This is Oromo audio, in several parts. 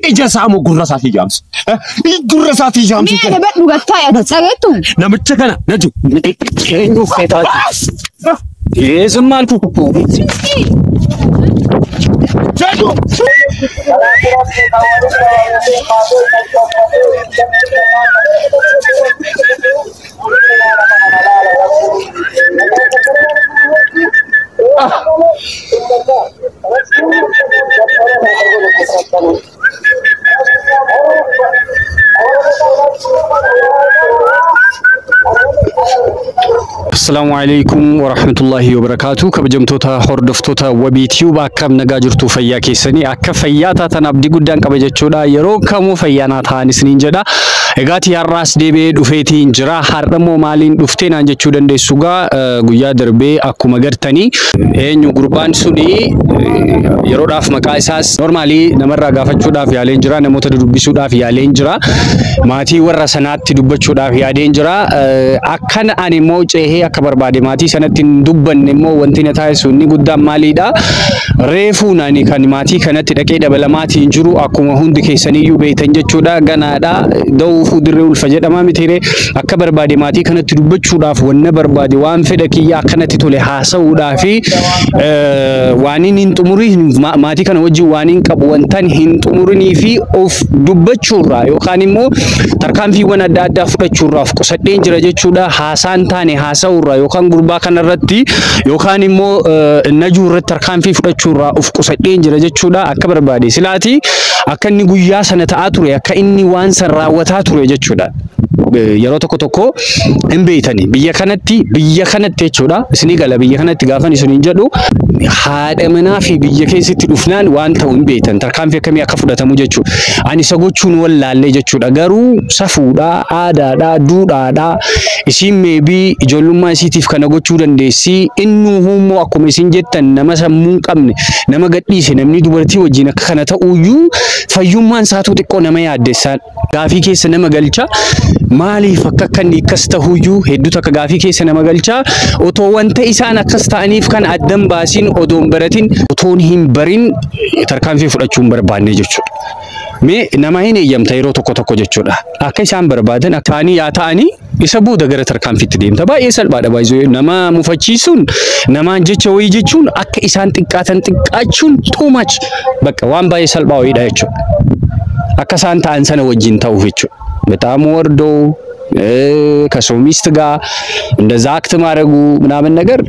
Ija isaa moo gurra isaatii jaamsu? Gurra isaatii jaamsu. Mee adabadhu gattaa ati dhageettu. Namicha kana naju eenyu feetaati? ዝም አልኩህ እኮ። Jedhu. Assalaamu alaikum warahmatullahi wabarakaatu. Kabajamtoota hordoftoota Wabii Tube, akkam nagaa jirtu? Fayyaa keessanii? Akka fayyaa taatan abdii guddaan qaba jechuudha. Yeroo kamuu fayyaa naa ta'an isiniin jedha. Egaati har'aas deebi'ee dhufeetiin jira. Har'ammoo maaliin dhuftee naan jechuu dandeessu gaa, guyyaa darbee akkuma gartanii eenyu gurbaan suni, yeroodhaaf maqaa isaas normally namarraa gaafachuudhaaf yaaleen jira. Namoota dubbisuudhaaf yaaleen jira. Maatii warra sanaatti dubbachuudhaaf yaadeen jira. Akkana ani immoo ceehee akka barbaade maatii sanatti hin dubbanne immoo wanti na taasisu inni guddaan maaliidha? Reefuun ani kan maatii kanatti dhaqee dabalamaatiin jiru akkuma hundi keessaniyyuu beektan jechuudha. Ganaadha. Da'uufuu dirree ulfa jedhama mitiiree, akka barbaade maatii kanatti dubbachuudhaaf, wanna barbaade, waan fedha kiyya akkanatti tole haasa'uudhaa fi waan inni hin xumurin, maatii kana wajjin waan hin qabu wantan hin xumurinii fi of dubbachuurraa yookaan immoo tarkaanfiiwwan adda addaa fudhachuurraa of qusadheen jira jechuudha. Haasaan taane haasa'uurraa yookaan gurbaa kanarratti yookaan immoo Najuu irratti tarkaanfii fudhachuurraa of qusadheen jira jechuudha. Akka barbaade silaati akka inni guyyaa sana ta'aa ture, akka inni waan san raawwataa ture jechuudha. Yeroo tokko tokko hin beeytani, biyya kanatti jechuudha, isinii gala. Biyya kanatti gaafan isiniin jedhu, haadha manaa fi biyya keessatti dhufnaan waan ta'u hin beektan, tarkaanfii akkamii akka fudhatamu jechuudha. Ani isa gochuun wallaallee jechuudha. Garuu safuudha, aadaadha, duudhaadha. Isiin maybe ijoollummaa isiitiif kana gochuu dandeessi. Innuu immoo akkuma isin jettan nama sammuu hin qabne, nama gadhiise, namni dubartii wajjin akka kana ta'uyyuu fayyummaan isaatuu xiqqoo nama yaaddessa. Gaafii keessa nama galcha. Maaliif akka inni akkas ta'uyyuu hedduu takka gaafii keessa nama galcha. Otoo wanta isaan akkas ta'aniif kan addan baasiin, odoo hin baratin, otoon hin barin tarkaanfii fudhachuu hin barbaanne jechuudha. Mee nama hin eeyyamta yeroo tokko tokko jechuudha. Akka isaan barbaadan ta'anii yaa ta'anii, isa booda gara tarkaanfiitti deemta. Baay'ee salphaadha baay'ee nama mufachiisuun, namaan jecha wayii jechuun, akka isaan xiqqaatan xiqqaachuun too much, bakka waan baay'ee salphaa wayiidha jechuudha. Akka isaan ta'an sana wajjin ta'uuf jechuudha. በጣም ወርዶ ከሰው ሚስት ጋር እንደዛ act ማድረጉ ምናምን ነገር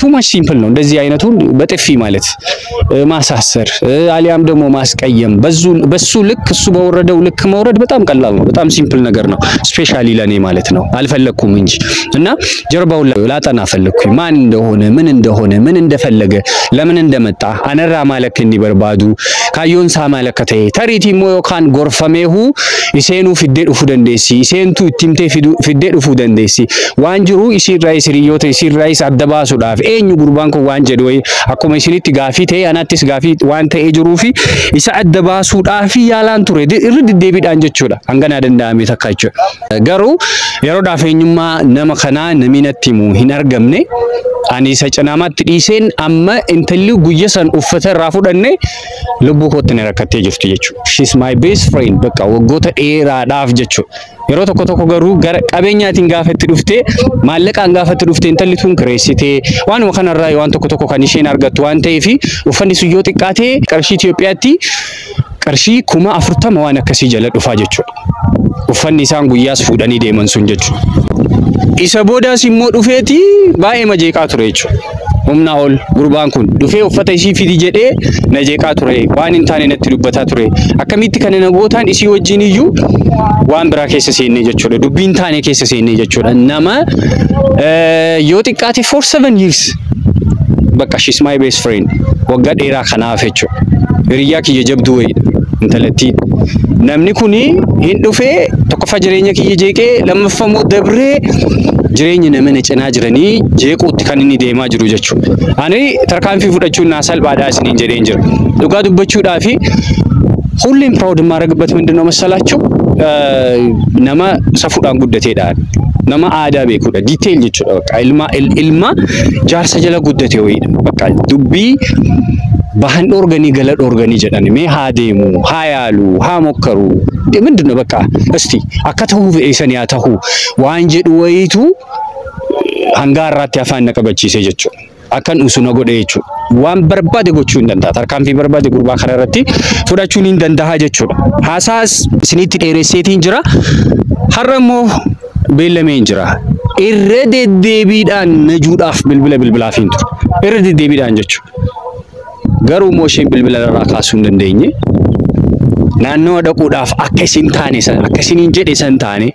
too much simple ነው። እንደዚህ አይነቱን በጥፊ ማለት ማሳሰር አሊያም ደግሞ ማስቀየም፣ በሱ ልክ እሱ በወረደው ልክ መውረድ በጣም ቀላል ነው። በጣም simple ነገር ነው። Specially ለኔ ማለት ነው። አልፈለኩም እንጂ እና ጀርባውን ላጠና ፈለግኩኝ። ማን እንደሆነ፣ ምን እንደሆነ፣ ምን እንደፈለገ፣ ለምን እንደመጣ፣ anarraa maal akka inni barbaadu, kaayyoon isaa maal akka ta'e, tariitii immoo yookaan gorfameehu iseenuu fiddee dhufuu dandeessi, iseentu itti himtee fiddee dhufuu dandeessi. Waan jiru isiirraayis, hiriyoota isiirraayis adda baasuudhaaf, eenyu gurbaan kun waan jedhu wayii akkuma isinitti gaafii ta'e anattis gaafii waan ta'ee jiruu fi isa adda baasuudhaaf yaalaan ture irra deddeebiidhaan jechuudha, hangana danda'ame takka jechuudha. Garuu yeroodhaaf eenyummaa nama kanaa namni natti himu hin argamne. Ani isa cinaamaatti dhiiseen amma intalli guyya san uffata irraa fudhanne lubbuu kootti na rakkattee jirti jechuudha. She's my best friend bakka waggoota dheeraadhaaf jechuudha. Yeroo tokko tokko garuu gara qabeenyaatiin gaafa itti dhuftee, maallaqaan gaafa itti dhuftee, intalli tun kireessitee waanuma kanarraa waan tokko tokko kan isheen argattu waan ta'eef, uffanni sun yoo xiqqaatee qarshii Itoophiyaatti qarshii 40,000 waan akkasii jala dhufaa jechuudha. Uffanni isaan guyyaas fuudhanii deeman sun jechuudha. Isa boodaas immoo dhufeeti baay'ee majeeqaa ture jechuudha. Humnaa ol gurbaan kun dhufee uffata isii fidi jedhee na jeeqaa ture. Waan hin taane natti dubbataa ture. Akkamitti kana na gootaan, isii wajjin iyyuu waan biraa keessa seennee jechuudha. Dubbiin taane keessa seennee jechuudha. Nama yoo xiqqaate for 7 years, bakka she's my best friend waggaa dheeraa kanaaf jechuudha. Hiriyyaa kiyya jabduu wayiidha intalattiin. Namni kuni hin dhufee tokkoffaa jireenya kiyya jeeqee, lammaffaa immoo dabree jireenya nama na cinaa jiranii jeequutti kan inni deemaa jiru jechuudha. Ani tarkaanfii fudhachuun naa salphaadhaa isiniin jedheen jira. Dhugaa dubbachuudhaa fi ሁሌም proud የማደርግበት ምንድን ነው መሰላችሁ? Nama safuudhaan guddateedha. Nama aadaa beekudha. Detail jechuudha. Bakka ilma ilma jaarsa jala guddate wayiidha. Bakka dubbii Bahan dhoorganii gala dhoorganii jedhan mee haa deemu haa yaalu haa mokkaru ምንድን ነው በቃ እስቲ akka ta'uu fe'e haa ta'u waan jedhu wayiitu hanga har'aatti afaan na qabachiise jechuudha. Akkan dhusu na godhe jechuudha. Waan barbaade gochuu hin danda'a. Tarkaanfii barbaade gurbaa kana irratti fudhachuun hin danda'a jechuudha. Haasaas isinitti dheeresseetiin jira. Har'a immoo beellameen jira. Irra deddeebiidhaan najuudhaaf bilbila bilbilaaf hin ture. Irra deddeebiidhaan jechuudha. Garuu immoo isheen bilbila irraa kaasuu hin dandeenye. Naannoo dhaquudhaaf akka isin taane san akka isiniin jedhe san taane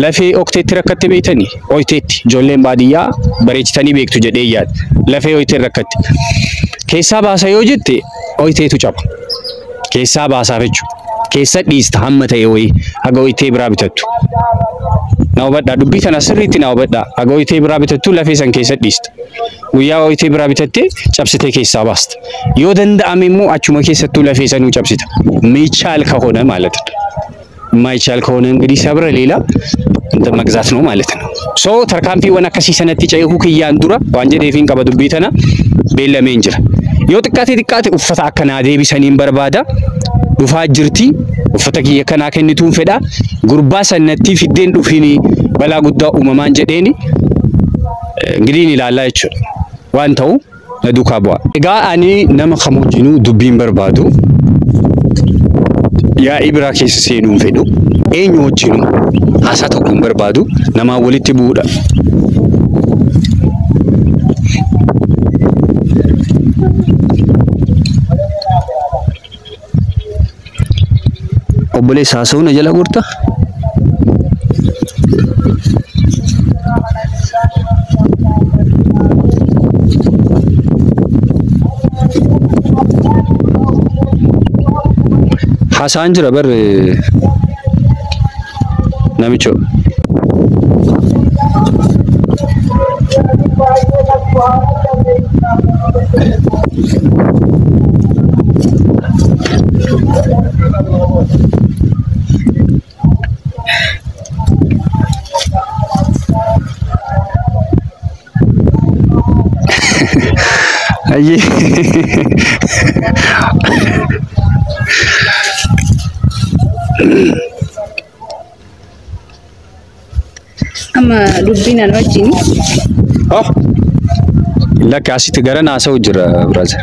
lafee okteetti rakkatte beektanii oyteetti ijoolleen baadiyyaa bareechitanii beektu jedhee yaada. Lafee oyteen rakkatte. Keessaa baasa yoo jette oyteetu caba. Keessaa baasaaf jechuudha. Keessa dhiista hamma ta'e wayii haga oytee biraa bitattu. Na hubadhaa dubbii tana sirriitti na hubadhaa haga oytee biraa bitattu lafee san keessa dhiista. Guyyaa oytee biraa bitattee cabsitee keessaa baasta. Yoo danda'ame immoo achuma keessattuu lafee sanuu cabsita. ሚቻል ከሆነ ማለት ነው። የማይቻል ከሆነ እንግዲህ ሰብረ ሌላ እንትን መግዛት ነው ማለት ነው። So tarkaanfiiwwan akkasii sanatti ce'uu kiyyaan dura waan jedheefiin qaba dubbii tana beellameen jira. Yoo xiqqaate xiqqaate uffata akkanaa deebisaniin barbaada. Dhufaa jirti uffata kiyya kanaa kennituun fedha. Gurbaa sanatti fiddeen dhufiin balaa guddaa uumamaan jedheeni እንግዲህ ilaallaa jechuudha. Waan ta'u na duukaa bu'a. Egaa ani nama kam wajjinuu dubbiin barbaadu yaa'ii biraa keessa seenuu hin fedhu. Eenyu wajjinuu haasaa tokko hin barbaadu. Namaan walitti bu'uudha. Obboleessa haasa'uu na jala gorta? Haasa'aan jira bar namicho. Ayyee. Amma dubbiin ana wajjin Oh. Lakka asitti gara naasa'u jira brother.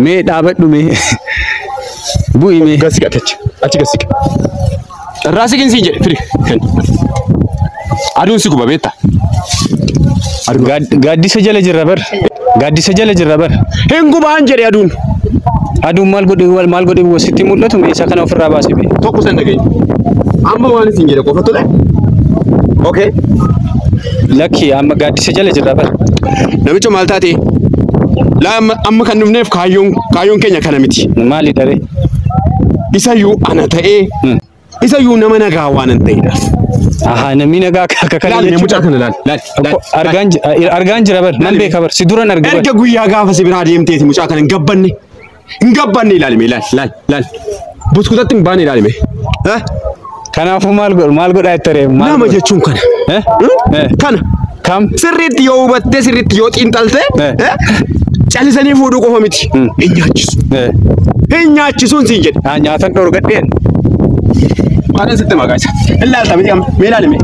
Mee dhaabadhu mee. Bu'i mee. Gasi achi. Achi gasi. Irraa siqin siin jedhe firi. Aduun si guba beektaa? Gaaddisa jala jirra bar. Gaaddisa jala jirra bar. Hin gubaan jedhe aduun. Aduun maal godhe sitti mul'atu mee isa kana ofirraa baase mee. Tokko san dhagaye. Amma waan isin jedhe qofa tole. Okay. Lakki amma gaaddisa jala jirra bar. Namicha maal taate? Laa amma kan dhufneef kaayyoon keenya kana miti. Maali dharee? Isayyuu ana ta'ee isayyuu nama nagaa waan hin ta'eedhaaf. Ahaa namni nagaa akka kana Laal mee mucaa kana laal laal. Argaan jira bar nan beeka bar si duran arge bar. Erga guyyaa gaafa si biraa deemteeti mucaa kana hin gabbanne. Hin gabbanne ilaali mee laal laal laal. Buskutatti hin baane ilaali mee. Kanaafuu maal godhaa itti ree? Nama jechuun kana. Kana. Kam? Sirriitti yoo hubattee sirriitti yoo xiinxaltee calisanii fuudhuu qofa miti. Hin nyaachisu. Hin nyaachisuun siin jedhe. Haa nyaatan dhoorgadheen. Maalan sitti maqaa isa. Ilaalta miti amma mee ilaali mee.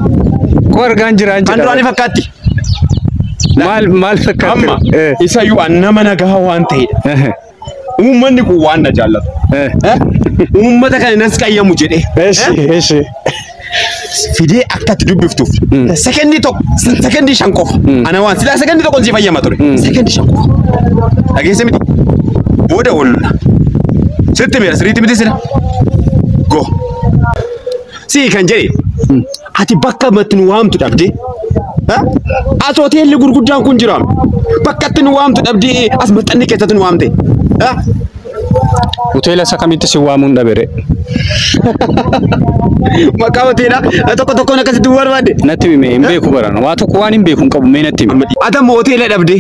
Koo argaan jira Kan duraanii fakkaatti. Maal fakkaatti? Amma isayyuu an nama nagaa waan ta'edha. Uummanni kun waan na jaallatu. Uummata kana nas qayyamu jedhee. Eshi eshi. Fidee akka ati dubbiftuuf. Sekendii tokko sekendii 5 qofa. Ana waan silaa sekendii tokko si fayyama ture. Sekendii 5 qofa. Dhageesse miti. Booda wal lola. Sitti meera sirriitti miti sila. Go. Sii kan jedhe. Ati bakka matti nu waamtu dhabdee. As hoteelli gurguddaan kun jiraam. Bakka itti nu waamtu dhabdee as maxxanni keessatti nu waamte. Hoteela isa kamitti si waamuun dhabere? Maqaa hoteelaa tokko tokkoon akkasitti barbaadde. Natti himi hin beeku baran. Waa tokko waan hin beeku hin qabu mee natti himi. Ati amma hoteela dhabde.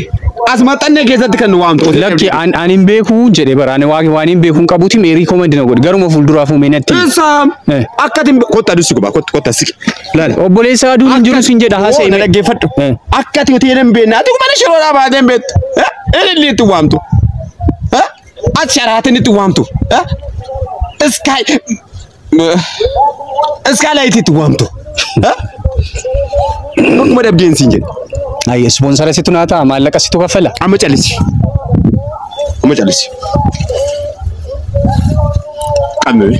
As maxxannee keessatti kan nu waamtu. Lakki an hin beeku jedhe bara ani waan hin beeku hin qabuuti mee recommend na godhi garuma fuulduraafuu mee natti himi. Isaam akka ati kottu aduu si gubaa kottu kottu as siqi. Laala. Obboleessa aduun hin jiru siin jedha haasa'e. Na dhaggeeffadhu. Akka ati hoteela hin beekne ati mana shiroodhaa baatee hin beektu. Ililli itti waamtu. Ati sharaatiin itti waamtu. Iskaayilaayit itti waamtu. Akkuma dhabdeen siin jedhe. Ayye ispoonsara situ naa ta'a maallaqa situ kaffala. Amma callisi. Amma callisi. Qammee.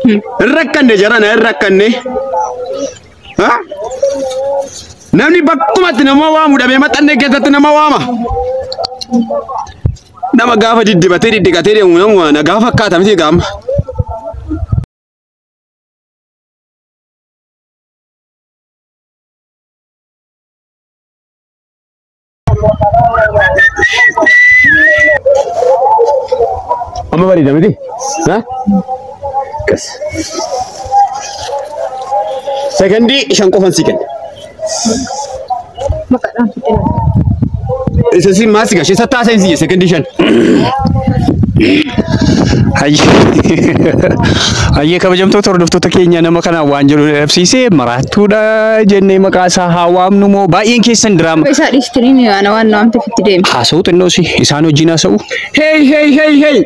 Hin rakkanne jarana hin rakkanne. Namni bakkumatti nama waamu dhabee maxxannee keessatti nama waama. Nama gaafa diddibatee diddiqatee deemu nama nagaa fakkaata miti gaama. Amma bareeda miti? Qas. Sekondii 5 qofan sii kenna. Maqaadhaan fixee. Isa si maasi gashee isa taasisa hin sekondii 5. Hayyee kabajamtoota hordoftoota keenya nama kanaan waan jedhu dhabsiisee maraattuudha jennee maqaa isaa haa waamnu moo baay'een keessan diraama. Isaa dhiistanii ana waan na waamteef itti deeme. Haasa'u xinnoosi isaan wajjin haasa'u. Hey hey hey hey.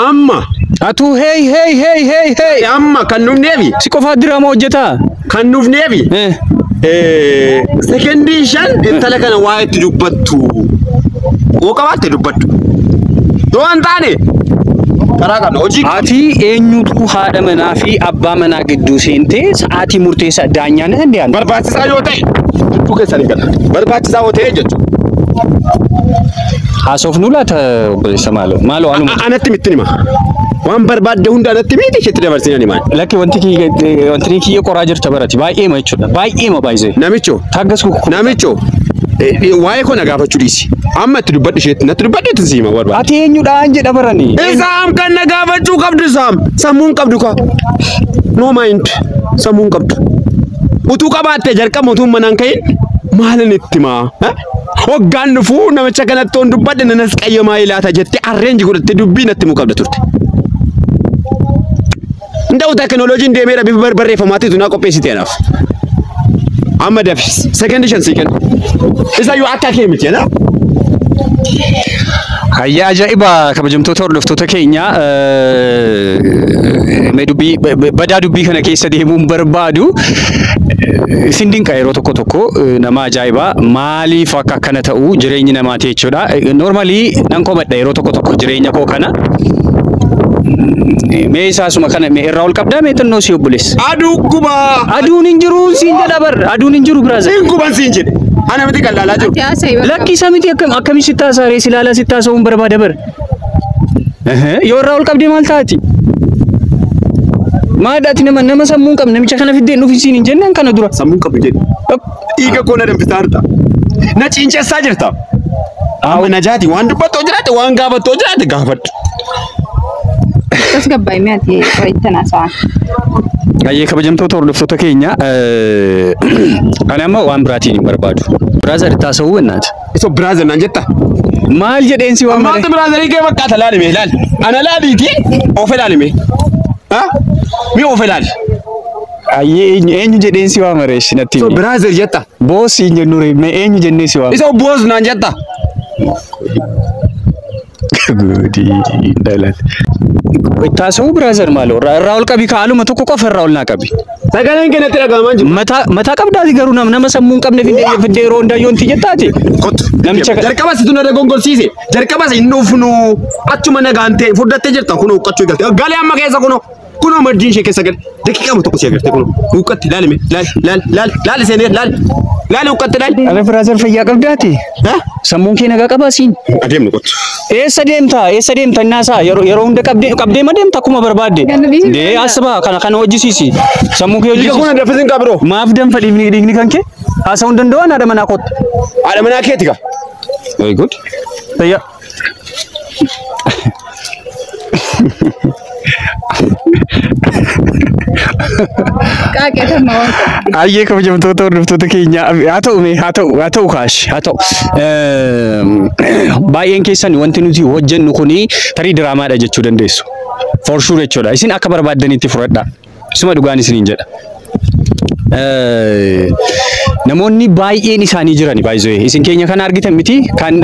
Amma. Atuu hey hey hey hey hey. Amma kan nufneefi. Si qofaa diraama hojjetaa? Kan nufneefi. Sekondii 5 intala kana waa itti dubbattu. Yoo qabaatte dubbattu. Yoo hin taane karaa qabna hojii. Ati eenyutu haadha manaa fi abbaa manaa gidduu seentee sa'aatii murteessaa daanyaan hin dhiyaanne. Barbaachisaa yoo ta'e gidduu keessan hin gala. Barbaachisaa yoo ta'e jechuudha. Haasofnu laata obboleessa maaloo maaloo anuma. Anatti mitti hima. Waan barbaadde hunda anatti miti isheetti dabarsine ani maal. Lakki wanti kiyya qoraa jirta barati baay'eema jechuudha baay'eema baay'ee. Namicho. Taaggas kukku. Namicho. Waa'ee koo na gaafachuu dhiisi. Amma itti dubbadhu isheetti natti dubbadhu itti siima barbaada. Ati eenyudhaan jedha barani. Isaam kan na gaafachuu qabdu isaam. Sammuun qabdu ka. No mind. Sammuun qabdu. Utuu qabaattee jalqaba utuu manaan ka'in maalin itti himaa? Hoggaan dhufuu namicha kanatti oon dubbadhe nanas qayyamaa ilaata jettee arreenji godhattee dubbii natti himuu qabda turte. Nda'u teekinooloojiin deemeera bifa barreeffamaatiitu naa qopheessite anaaf. Amma dafi sekondii 5 sii kenna. Isayyuu akka kee miti jedha. Hayya ajaa'iba kabajamtoota hordoftoota keenya mee dubbii badaa dubbii kana keessa deemuun barbaadu isin dinqa yeroo tokko tokko nama ajaa'ibaa maaliif akka akkana ta'u jireenyi namaati jechuudha. Normaalii nan komadha yeroo tokko tokko jireenya koo kana. Mee isaasuma kana mee irraa ol qabdaa mee xinnoo si obboleessa. Aduu gubaa. Aduun hin jiru siin jedha bar aduun hin jiru brother. Siin guban siin jedhe. Ana miti kan laalaa jiru. Ati haasa'e bakka. Lakki isa miti akkamiin sitti haasa'ee si ilaalaa sitti haasa'uun barbaada bar. Yoo irraa ol qabdee maal taati? Maadhaati nama sammuu hin qabne namicha kana fiddee dhufi siin hin jennaan kana dura. Sammuu hin qabdu jedhe. Dhiiga koo na danfisaa jirta. Na ciincessaa jirta. Amma najaati waan dubbattu jiraate waan gaafattu jiraate gaafadhu. Akkas gabbaa'e mi'a ati qorittan haasa'an. Hayyee kabajamtoota hordoftoota keenya ani amma waan biraatiin hin barbaadu. Brother itti haasa'uu bennaati. Isa brother naan jetta? Maal jedheen si waan Maaltu brother kee fakkaata laali mee laali. Ana laaliiti of ilaali mee. Mi of ilaali. Hayyee eenyu jedheen si waan mareessi natti Isa himi. brother jetta? Boss hin jennu ree mee eenyu jennee si waan. Isa boss naan jetta? Gudii dalat. Itti haasa'uu brother maaloo irraa ol qabi kaaluma tokko qofa irraa ol naa qabi. Sagaleen kee natti dhaga'amaa jiru. Mataa qabdaati garuu nama sammuu hin qabne fiddee yeroo hundaa yoonti jettaati. Kottu. Namicha Jalqaba situ na dogongorsiise. Jalqaba si hin dhufnu. Achuma nagaan ta'e furdattee jirta kunoo uqqachuu galte. Galee amma keessa kunoo. Kunoo marjiin ishee keessa gale daqiiqaa tokko si agartee kunoo huuqqatti laalime laal laal laal laal seenee laal laal huuqqatti laal. Ala brother fayyaa qabdaati. Sammuun kee nagaa qabaa siin. Adeemnu kottu. Eessa deemta? Eessa deemta innaasaa? Yeroo hunda qabdee ma deemta akkuma barbaadde? Dee asba kana hojjisiisi. Sammuu kee Dhiiga hojjisiisi. kun danfisiin qaba biroo. Maaf danfa dhiigni kan kee? Haasa'uu hin danda'u haadha manaa kootti. Haadha manaa keeti gaa. Very good. Fayyaa. Qaaqee tamma waan qabu. Ayyee kabajamtoota hordoftoota keenya haa ta'u mee haa ta'u kaash haa ta'u baay'een keessan wanti nuti hojjennu kuni tarii diraamaadha jechuu dandeessu. For sure jechuudha. Isin akka barbaaddanitti fudhadhaa. Isuma dhugaan isiniin jedha. Namoonni baay'een isaanii jirani baay'ee isin keenya kana argitan miti kan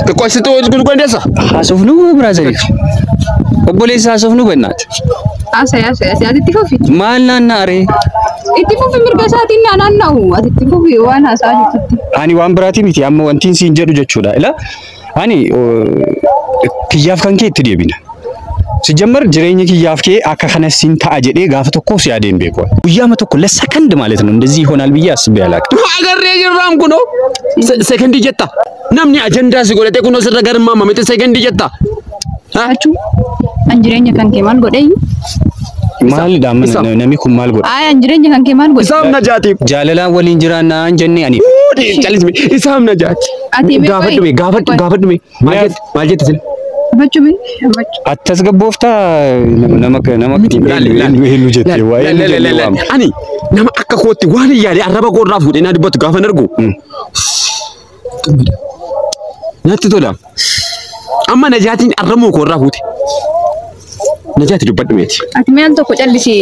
Xiqqoo asitti hojii gurguruu dandeessa? Haasofnu brother. Obboleessa haasofnu bannaati. Haasa'e haasa'e haasa'e ati itti fufi. Maal naanna'aree? Itti fufi mirga isaatiin naanna'u ati itti fufi waan haasa'aa jirtutti. Ani waan biraatii miti amma wantiin siin jedhu jechuudha. Ila ani kiyyaaf kan kee itti deebina. ሲጀመር jireenya kiyyaaf kee akka kana siin ta'a jedhee gaafa tokko si yaadeen beeku. Guyyaama tokko ለሰከንድ ማለት ነው እንደዚህ ይሆናል ብዬ አስቤ አላውቅም። Agarree jirraam kunoo sekendii jetta. Namni ajandaa si godhatee kunoo sirra garmaama miti sekendii jetta. Achuu an jireenya kan kee maal godheeyyu? Maalidha amma namni kun maal godha? Ay an jireenya kan kee maal godhe? Isaaf najaati. Jaalalaan waliin jiraannaa hin jenne ani. Calisme isaaf najaati. Ati mee Gaafadhu mee gaafadhu gaafadhu mee maal jette maal jette sin? Gaafachuu mee gaafachuu. Attas gabbooftaa nama nama eenyu jette waa'ee eenyu jette waama. Ani nama akka kootti waan hin yaade arraba koo irraa fuudhee naa dubbatu gaafa hin argu. Natti tola. Amma najaatiin arrabuma koo irraa fuute. Najaati dubbadhu meeti. Ati mee al tokko callisii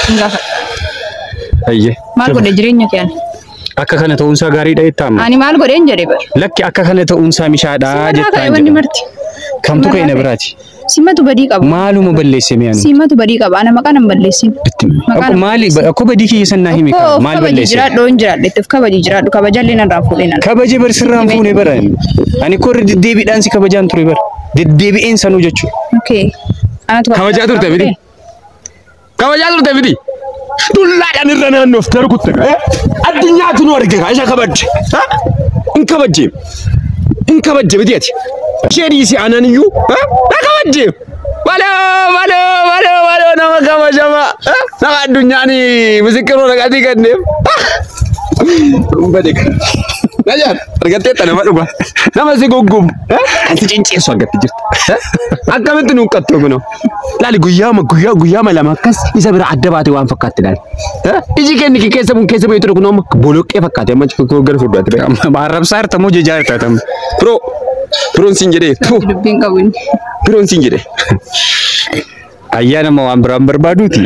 hin gaafadhu. Ayyee. Maal godhe jireenya kee ani? Akka kana ta'uunsaa gaariidha jettaa amma? Ani maal godheen jedhe bar. Lakki akka kana ta'uunsaa mishaadha Simarraa jettaa ka'e hin wanni jedhamu. marti. Kamtu ka'e na biraati? Simatu badii qaba. Maaluma balleesse mee ani? Simatu badii qaba. Ana maqaa nan balleessin. Maqaa nan Maali akkoo badii kiyya san naa himi Okkoo kaa of maal kabaji balleesse? jiraadhu hin jiraadhe itti of kabaji jiraadhu kabajallee narraa fuudhee nan. Kabaje bar sirraan fuune bara. Ani korri deddeebiidhaan si kabajaan ture bara. Deddeebi'een sanuu jechuudha. Okay. Anatu Kabajaa turte miti. Kabajaa turte miti. Dullaadhaan irra naannoof dargutte. Addunyaatu nu arge kaa isa kabajje. Hin kabajje. Hin kabajje miti ati. Ishee dhiisii aanaan iyyuu na kabajje. Baloo baloo baloo baloo nama kabajamaa. Nama addunyaan misikkiroo naqatii kenneef. Bade Najaat argatteetta nama dhuga. Nama si guggubu. Kan si cinceessu argatte jirta. Akkamitti nu huqqattu kunoo. Laali guyyaama guyyaa guyyaama lama akkas isa bira adda baate waan fakkaatti laali. Iji kenni keessa bu'u keessa bu'ee ture kunoo amma boloqqee fakkaate amma gara fuulduraatti ba'e. Arrabsaa jirta moo jejaa jirta tam? Biroo biroon siin jedhee Dubbiin qabu inni. biroon siin jedhee. Ayyaana nama waan biraan barbaaduuti.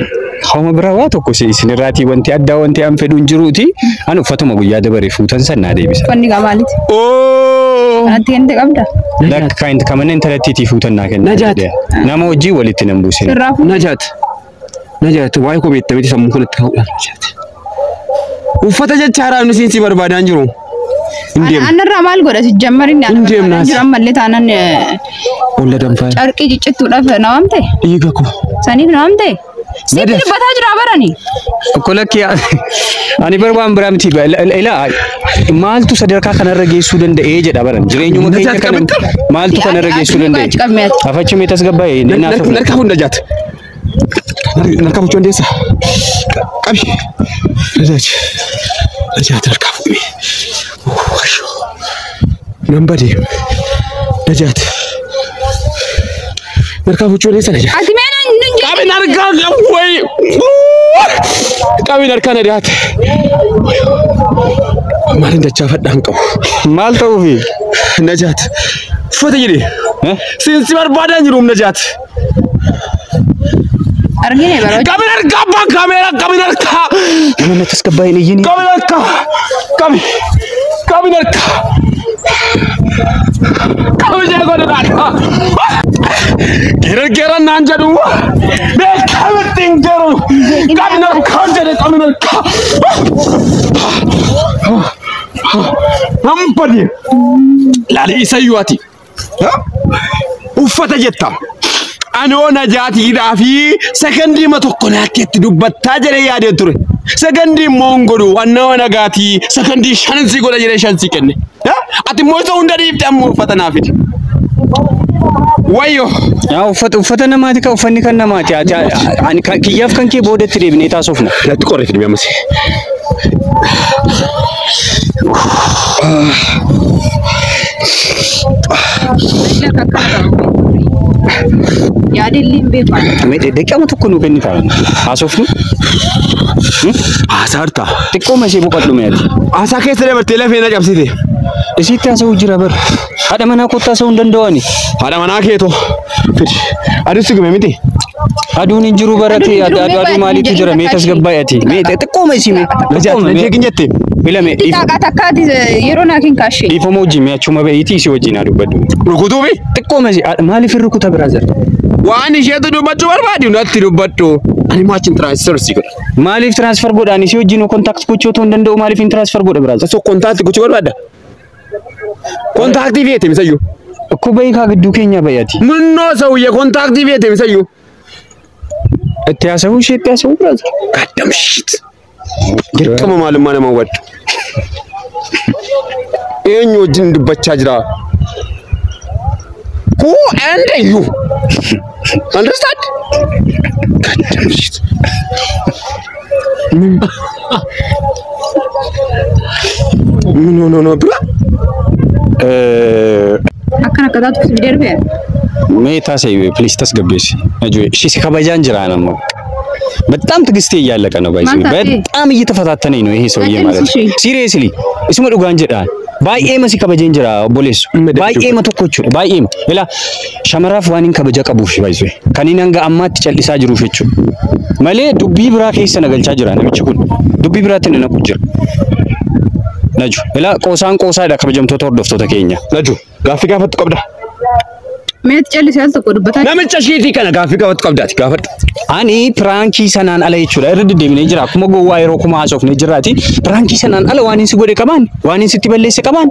Homa biraa waa tokko isinirraatii wanti addaa wanti an fedhu hin jiruuti. Ani uffatuma guyyaa dabaree fuutan san naa deebisa. Uffanni gaa maaliiti? Oo. Kanatti kennite qabda? Lakka kan kamana intalattiitii fuutan naa kenna. Najaat. Nama hojii walitti nan buusin. Sirraa fuudhe. Najaat. Najaat waa'ee koo beekta miti sammuu kanatti ka'uudhaan Najaat. Uffata jecha haaraa inni siin si barbaadaan jiru. Hin deemnu. Anarraa maal godha si jammarinni Hin deemna. jira ammallee taanaan Olla danfaa. carqii ciccittuudhaaf na waamte? Dhiiga koo. Saniif na waamte? Sitti Najaat. dubbataa jira barani. Okko lakki ani bar waan biraa miti ilaa maaltu sadarkaa kanarra geessuu danda'ee jedha baran jireenyuma keenya Najaat kana qabitta? maaltu kanarra geessuu danda'e? Achi qabme ati. Afachuu mee tasgabbaa'e inni naasofna. Narkaa fuudhu Najaat. Narkaa fuuchuu dandeessa. Qabi. Najaat. Najaat narkaa fuudhime. Nan badee. Najaat. Narkaa fuuchuu dandeessa Najaat. Ati mee nan nan jedhe. Qabi narkaa qabu wayi. Qabi narkaa Najaat. Maalin dachaafadhaan qabu. Maal ta'uufi? Najaat. Uffata jedhee. Siinsi barbaadaan jiruum Najaat. Argine bara. Qabi narkaa abbaan kaameeraa qabi narkaa. Nama tasgabbaa'e hin iyyini. Qabi narkaa. Qabi. Qabi narkaa. Qabi ishee godhe narkaa. Geeran geeran naan jedhu. Beekamitti hin geeru. Qabi narkaa jedhe qabi narkaa. Nan bade. Laali isa iyyuu ati. Uffata jetta. Anoo najaatiidhaa fi sekondii ma tokko naatti itti dubbattaa jedhee yaadee ture. Sekondii immoo hin godhu annoo nagaatii sekondii shan si godha jedhee shan si kenne. Ati immoo isa hunda dhiifte amma uffata naa fidi. Wayyoo. Yaa uffata namaati kan uffanni kan namaati. Ati ani kiyyaaf kan kee boodatti deebinee taasofna. Natti qorree fidi ammas. Akka akkana ta'u yaadillee hin beeku. Mee daqiiqama tokko nuu kenni ta'a. Haasofnu. Haasaa hartaa. Xiqqooma ishee boqodhu mee ati. Haasaa keessa dabartee lafee na cabsite. Isitti haasa'uu jira bara. Haadha manaa kottaa haasa'uu hin danda'u ani. Haadha manaa keetoo. Fidi. Aduun si gume miti. Aduun hin jiru barate Aduun hin jiru, aduu mee aduu maaliitu jira mee tasgabbaa'e ati. Mee xiqqooma isii mee. Najaati na jeeqin jette. Filame Itti taaqaa takkaati yeroo naa kenkaashee. dhiifama wajjin mee achuma bahiitii isii wajjin haa dubbadhu. Rukutuufi. Xiqqooma isii maaliif hin rukuta brother? Waan isheetu dubbachuu barbaadu natti dubbadhu. Ani immoo achiin transfer si godha. Maaliif transfer godhaan isii wajjin contact gochuu otoo hin danda'u maaliif hin transfer godha brother? Osoo contact gochuu barbaadda. Contact feete misayyuu. Akkoo bahii kaa gidduu keenya bahi ati. Munnoo sawuyye contact feete misayyuu. Itti haasa'uu isheetti haasa'uu brother. Goddamn shit. Dirqama maalummaa nama hubadhu. Eenyu wajjin dubbachaa jira? Who and you? Understand? Goddamn shit. ምን ሆኖ ነው ብራ? Akkana akka taatu si darbee. Mee taasise please tasgabbeessi. Najuu ishee si kabajaan jira amma. በጣም ትዕግስቴ እያለቀ ነው። ባይዚ ማን ታቴ? በጣም እየተፈታተነኝ ነው ይሄ ሰውዬ ማለት ነው። Seriously isuma dhugaan jedhaan baay'eema si kabajeen jira obboleessu. Baay'eema tokko jechuudha. Baay'eema. Ilaa shamaraaf waan hin kabaja qabuuf baay'isee kan inni hanga ammaatti callisaa jiruuf jechuudha. Malee dubbii biraa keessa na galchaa jira namichi kun. Dubbii biraatti na naqu jira. Naju ilaa qoosaan qoosaadha kabajamtoota hordoftoota keenya. Naju gaaffii gaafattu qabda. Meetti callisee al tokko dubbataa. Namicha shiitii kana gaaffii gaafattu qabdaati gaafadhu. Ani prankii sanaan ala jechuudha irra deddeebinee jira akkuma gowwaa yeroo kuma haasofnee jirraati prankii sanaan ala waan inni si godhe qabaan waan inni sitti balleesse qabaan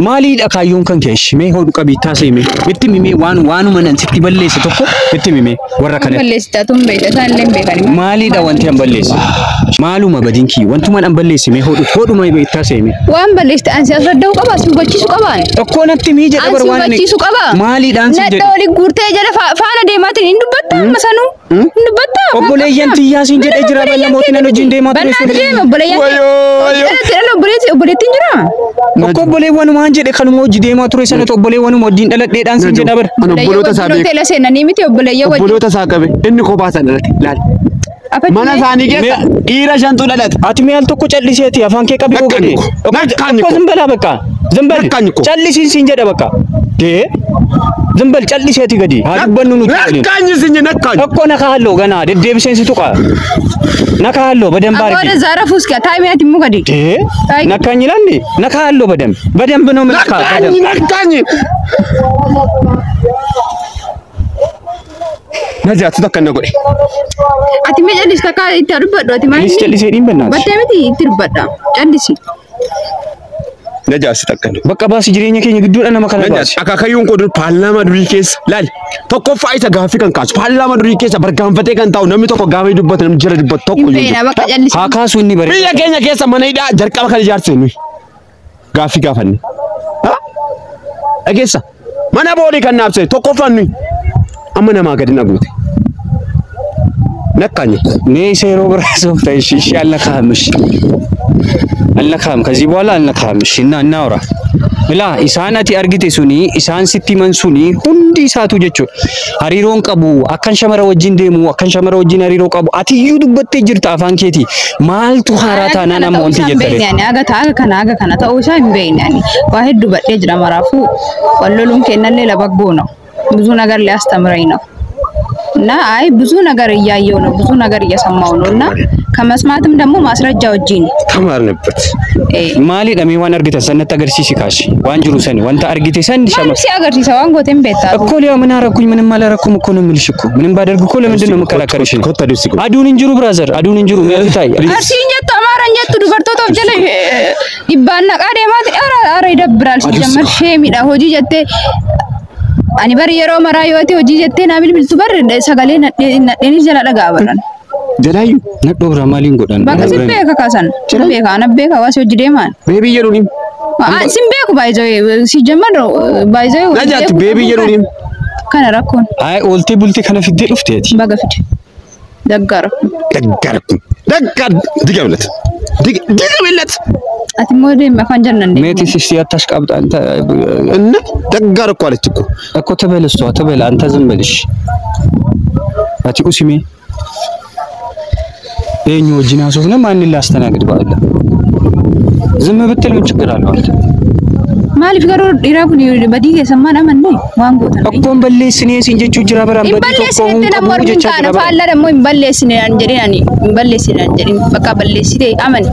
maaliidha kaayyoon kan kee ishee mee hodhu qabii taasise mee itti mimee waan waanuma nan sitti balleesse tokko itti mimee warra kana Balleessitaa tun beekta isaan illee hin beekani. maaliidha wanti an balleesse maaluma badiin kiyya wantuma an balleesse mee hodhu hodhuma taasise mee Waan balleessite ansi as radda'uu qaba si hubachiisuu qabaan. tokko natti mii jedha bar Ansi waan inni hubachiisuu qaba. maaliidhaan si Nadha jedhe olii guurtee jala faana deemaatiin hin dubbattaa amma sanuu. Hin dubbattaa. Obboleeyyan tiyyaa siin jedhee jira bal namooti nan wajjin deemaa ture Bannaati sun. deema obboleeyyan. Wayyoo wayyoo. Obboleettiin obboleettiin jira. Tokko obboleewwanumaan jedhe kanuma hojii deemaa ture sanatu obboleewwanuma wajjin dhaladheedhaan siin jedha bara. Ani obboloota isaa beeku. Hoteela seenanii miti obboleeyyan wajjin. Obboloota isaa qabe inni kophaa isaa dhalate laal. Mana isaanii keessa dhiira shantu dhalate. Ati mee al tokko calliseeti afaan kee qabii Nakkaanyi godhe. ko. Nakkaanyi Tokko ko. ዝም በላ በቃ ዝም በል Nakkaanyi ko. Callisiin siin jedha bakka. Dee ዝም በል calliseeti gadi haa dubbannu nuti waliin. Nakkaanyi sinye nakkaanyi. Tokko nakahallo ገና deddeebiseen si tuqa. Nakahallo በደንብ Amma አድርጌ ወደ ዛረፉ እስኪ ታይሚያት immoo gadi. Dee ነካኝ ይላል እንዴ? ነካሃለሁ በደንብ በደንብ ነው የምነካ Nakkaanyi በደንብ nakkaanyi. Najaatu takka na godhe. Ati mee callisi takka itti haa dubbadhu ati maal Please callisee dhiin bennaati. Battee miti itti dubbadha. Callisi. Najaatu takka na Bakka baasi jireenya keenya gidduudha nama kana Najaatu baasi. akaakayyuun koo dur paarlaamaa durii keessa laal tokkoffaa isa gaaffii kan kaasu paarlaamaa durii keessa bargaanfatee kan taa'u namni tokko gaafa dubbatu namni jala dubbatu tokko Hin iyyuu feena jiru. bakka callisi. Haa kaasu inni bareeda. Biyya keenya keessa mana hidhaa jalqaba kan ijaarsine nuyi. Gaaffii gaafanne. Dhageessa mana boolii kan naabsine tokkoffaan nuyi. Amma namaa gadi na guute. Nakkaanyi. Mee isa yeroo biraa soofta እሺ እሺ አልነካህም እሺ አልነካህም ከዚህ በኋላ አልነካህም እሺ እና እናውራ Ilaa isaan ati argite suni isaan sitti himan suni hundi isaatu jechuudha. Hariiroon qabu akkan shamara wajjin deemu akkan shamara wajjin hariiroo qabu ati iyyuu dubbattee jirta afaan keetii maaltu haaraa taanaan amma wanti jettare. Aga ta'a kana aga kana ta'uu isaa hin beekne ani waa hedduu badhee jira maraafuu wal loluun kennallee labaggoo ነው ብዙ ነገር ሊያስተምረኝ ነው እና አይ ብዙ ነገር እያየው ነው ብዙ ነገር እየሰማው ነው እና ከመስማትም ደግሞ ማስረጃ እጄ ነው ተማርንበት። Maalidha mee waan argitan san natti agarsiisi kaashi waan jiru sani wanta argite san shama ማንም ሲያገርሲሳ waan gooteen beektaa እኮ ሊያ ምን አረኩኝ? ምንም አላረኩም እኮ ነው የምልሽ እኮ ምንም ባደርግ እኮ ለምንድን ነው የምከራከርሽ? Aduun hin jiru brother aduun hin jiru mee ታይ Arsiin jettu Amaaraan jettu dubartoota of jala dhibbaan naqaa deemaati ara ara ይደብራል። ሲጀመር ሼሚidha hojii jettee Ani bari yeroo maraa yoo ta'e hojii jettee naa bilbiltu barri sagalee nadheenis jala dhagaa baran. Jalaayyuu. Nadhoo biraa maaliin godhan? Bakka sin beeka kaasan. Sin beeka ana beeka waasi hojii deemaan. Beebii jedhuuni. Sin beeku baay'ee si jamman baay'ee. Najaat beebii jedhuuni. Kana rakkoon. Ay ooltee bultee kana fiddee dhufteeti. Baga fide. Daggaara. Daggaara kun. Daggaara diga millat. Diga millat. Ati immoo deemi afaan jannan deemi. ሜቲ ሲስቲ አታሽቃብጥ አንተ እና ደጋር እኮ አለች እኮ እኮ ትበል እሷ ትበል አንተ ዝም በልሽ። አቲ ኡሲሜ የኛ ወጂና ሶፍነ ማንን ላስተናግድ ባለ ዝም ብትል ምን ችግር አለው? አንተ Maaliif garuu dhiiraa kun badii keessan maan amanne waan gootan. እኮ balleessine siin jechuu jira bara Hin badii tokko balleessine hin nama qabu mormiin jechaa kaana jira bara. faallaa dammoo hin balleessine naan jedhin ani hin balleessine naan jedhin bakka balleessite amani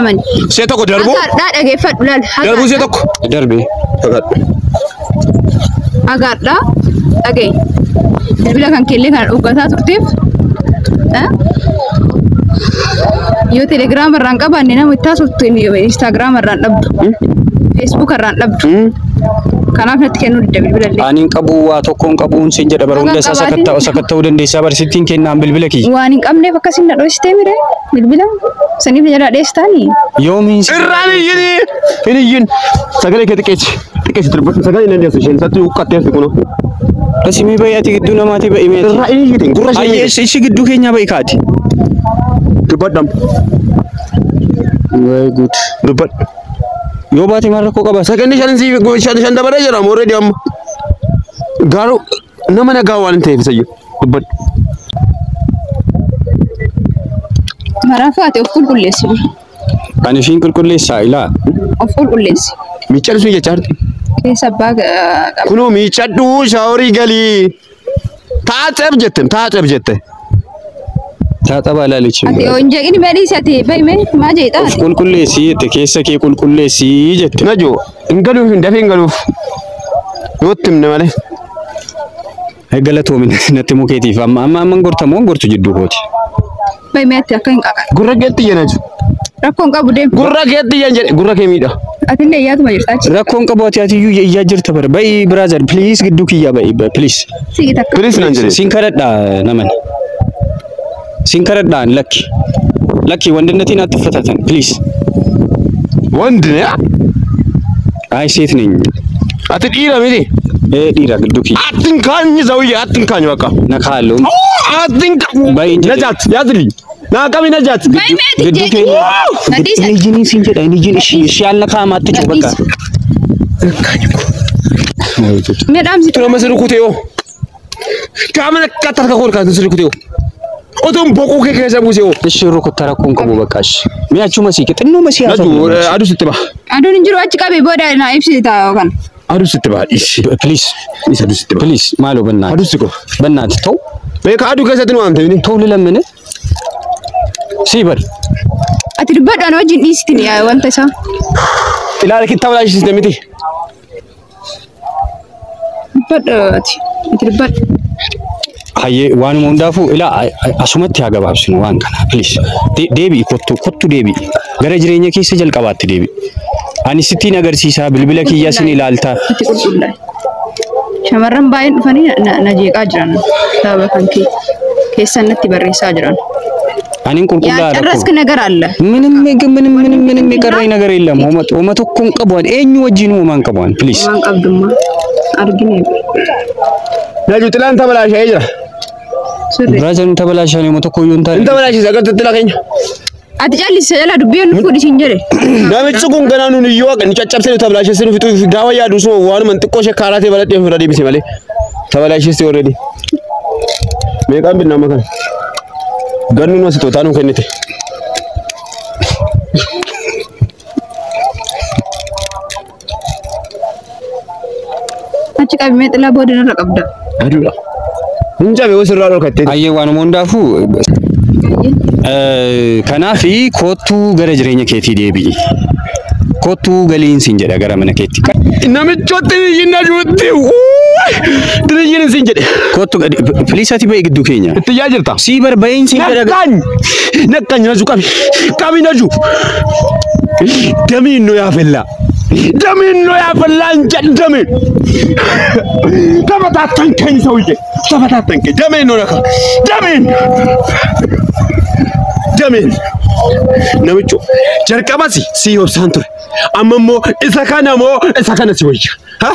amani. See tokko darbuu Hagaadhaa dhageeffadhu laal. darbuu see tokko. Darbe Hagaadhaa dhaga'i. Bilbila kan keellee kana dhuggataa turteef yoo telegiraama irraan qabaanne nama itti haasoftu instaagiraama irraan dhabdu feesbuuk irraan dhabdu kanaaf natti kennuu didda bilbila illee. Ani hin qabu waa tokko hin qabu siin jedha bara hunda isaa sakatta'uu dandeessaa bara sittiin kennaan bilbila kiyya. Waan hin qabneef akkasiin na dhoositee mire bilbila saniif jala dheessitaanii. Yoomiin Irraan iyyin hin iyyin sagalee kee xiqqeessi xiqqeessi dubbadhu sagalee hin dandeessu isheen isatti huqqattee fi kunoo. Asimii ba'i ati gidduu namaatii ba'i meeti. Irraa hin iyyitin gurra ishee Ayyee ishi gidduu keenyaa ba'i kaati. dubbadham Way good. dubbadhu. Yoo baate maal rakkoo qaba? Saganni shan si shan shan dabalee jira already amma. Garuu nama nagaa waan hin ta'eef isayyuu dubbadhu. Maraafuu ati of qulqulleessi dura. Ani ishiin qulqulleessaa ilaa. Of qulqulleessi. Miiccadhu sun jechaa jirti. Keessa abbaa qaba. Kunoo miiccadhu shaaworii galii. Taaxeeb jette taaxeeb jette. Taaxaba ilaalichi. Ati yoo hin jeeqini mee dhiisi ati ba'i mee maa jeeqxa Of ati? qulqulleessii jette keessa kee qulqulleessii jette. Najoo hin galuuf hin dafee hin galuuf. Yoo itti himne malee. Galatoomin natti mukeetiif amma amma amma gortamoo hin gortu jidduu kooti. Ba'i mee ati akka hin qaqan. Gurra keetti iyya Najoo. Rakkoon qabu deemi. Gurra keetti iyyan jedhe gurra kee miidha. Ati illee iyyaatuma jirta achi. Rakkoon qabu ati ati iyyuu iyyaa jirta bara ba'i brother please gidduu kiyyaa ba'i please. Siqi takka. Please naan jedhe. Siin kadhadha naman. Siin kadhadhaan lakki. Lakki ወንድነቴን አትፈታተን ፕሊዝ። ወንድ ነህ? አይ ሴት ነኝ። Ati dhiira miti. Ee dhiira gidduu kiyya. Atinkaኝ ሰውዬ አትንካኝ በቃ ነካለሁ። አትንካ። በይ እንጂ። ነጃት ያዝልኝ ናቀሚ ነጃት Ba'i mee ati gidduu jeeqini. keenya Gadhiisi ati. Inni siin jedha inni ishi ishi አልነካህም አትጩህ በቃ። Mee dhaamsi. Tuma ስልኩቴዮ kaamana kattarka kool kaatu ስልኩቴዮ otoon boquu kee keessa buusee እሺ rukutta rakkoon qabu በቃ እሺ mi'achuu masii xinnoo masii Naju haasofnu aduu sitti baha Aduun hin jiru achi qabi booda naa ibsita yookaan. aduu sitti baha dhiisi ፕሊዝ dhiisi aduu sitti baha ፕሊዝ ማሎ በእናትህ aduu si qofa በእናትህ ተው beeka aduu keessatti nu waamte mini ተው ልለምንህ ሲበል Ati dubbadhu ana wajjin dhiisitin wanta isaa. ilaala kitta balaashiste miti Dubbadhu ati. Ati dubbadhu. Hayyee waanuma hundaafuu ilaa asumatti haa gabaabsinu waan kana please deebi'i kottu kottu deebi'i gara jireenya keessa jalqabaatti deebi'i ani sittiin agarsiisaa bilbila kiyyaa sin ilaaltaa Ati qulqullaa'e. Shamarran baay'een dhufanii na jeeqaa jiran. Sababa kan kee keessan natti barreessaa jiran. Aniin qulqullaa'aadha እኮ። ያልጨረስክ ነገር አለ። ምንም ምንም ምንም ምንም የቀረኝ ነገር የለም። ሆመ tokkoon qabu ani eenyu wajjin homaan qabu ani please. Waan qabdummaa argine Naju xilaan tabalaasha'ee jira. sirri. Brother ተበላሸ ነው tokko iyyuu hin taane. Hin tabalaashise agartee xilaa keenya. Ati callise jala dubbii nu fuudhi siin jedhe. Namichi kun ganaa nuun iyyuu akka inni caccabsee nu tabalaashessee nu fixuuf gaafa yaadu suma waanuma xiqqoo ishee kaaraa ta'e baladhee ofirra deebise malee. Tabalaashessee already. Meeqaan binna amma kana? Gannu nu asii tootaa nuu kennite. Achi qabimee xilaa booda narra qabda. Aduudha. Hin cabe yoo sirraa dhorkattee. Ayyee waanuma hundaafuu kanaafi kottuu gara jireenya keetii deebi'i. Kottuu galiin siin jedha gara mana keetti. Namichotti xiyyin najuutti. Xiyyin siin jedhe. jedhe. Kottu gadi please, ati ba'i gidduu keenya. Itti yaa jirta. Sii barbaa'een siin jedha. Naqqaany! Naqqaany naju qabi! Qabi naju! Damiin nu yaafella! Damiin nu yaafella hin jedhu damiin! ተበታተንከኝ ሰውዬ! ተበታተንከኝ! ደሜን ነው ነካ! ደሜን! Dameen! Namicho jalqabas si obsaan ture. Amma immoo isa kana moo isa kana si wayya? Ha?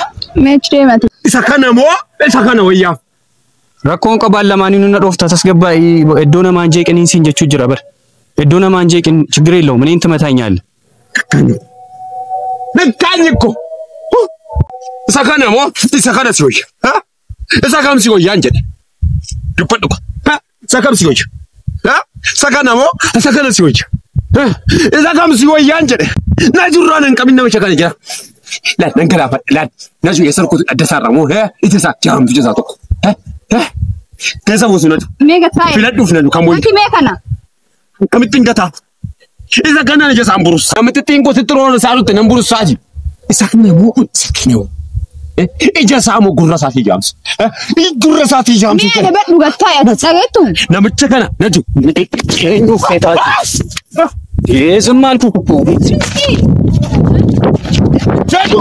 Meechi deemate. Isa kana moo isa kana wayyaaf? Rakkoon qabaan lamaaniinuu na dhoofta, tasgabbaa'ii, iddoo namaan jeeqiniin siin jechuu jira bar. Iddoo namaan jeeqin ችግር የለውም እኔን ትመታኛለህ። Naqqaany እኮ! Isa kana moo isa kana si wayya? Ha? Isa kam si wayyaan jedhe? Dubbadhu ko. Ha? Isa kam si wayya? Ha? Isa kana moo isa kana si wayya? Ha? Isa kam si wayyaan jedhe? Na jirraan hin qabin namicha kana jira. Laal nan galaafadha laal. Na jiru eessa rukutu adda isaarra moo? Ha? Ija isaa jaamtu ija isaa tokko. Ha? Ha? Keessa buusu naju. Mee gataa. Filadhuuf naju kan wayya. Ati mee kana. Kamittiin gataa? Isa kanaan ija isaan burusa. Namitti xiqqoo roon isaa dhutte nan burusaaji. Isa kana moo isa kana moo? Ija isaa moo gurra isaatii jaamsu? Gurra isaatii jaamsu. Mee adabadhu gattaa ati dhageettu. Namicha kana naju. Eenyu feetaati? ዝም አልኩህ እኮ። Naju!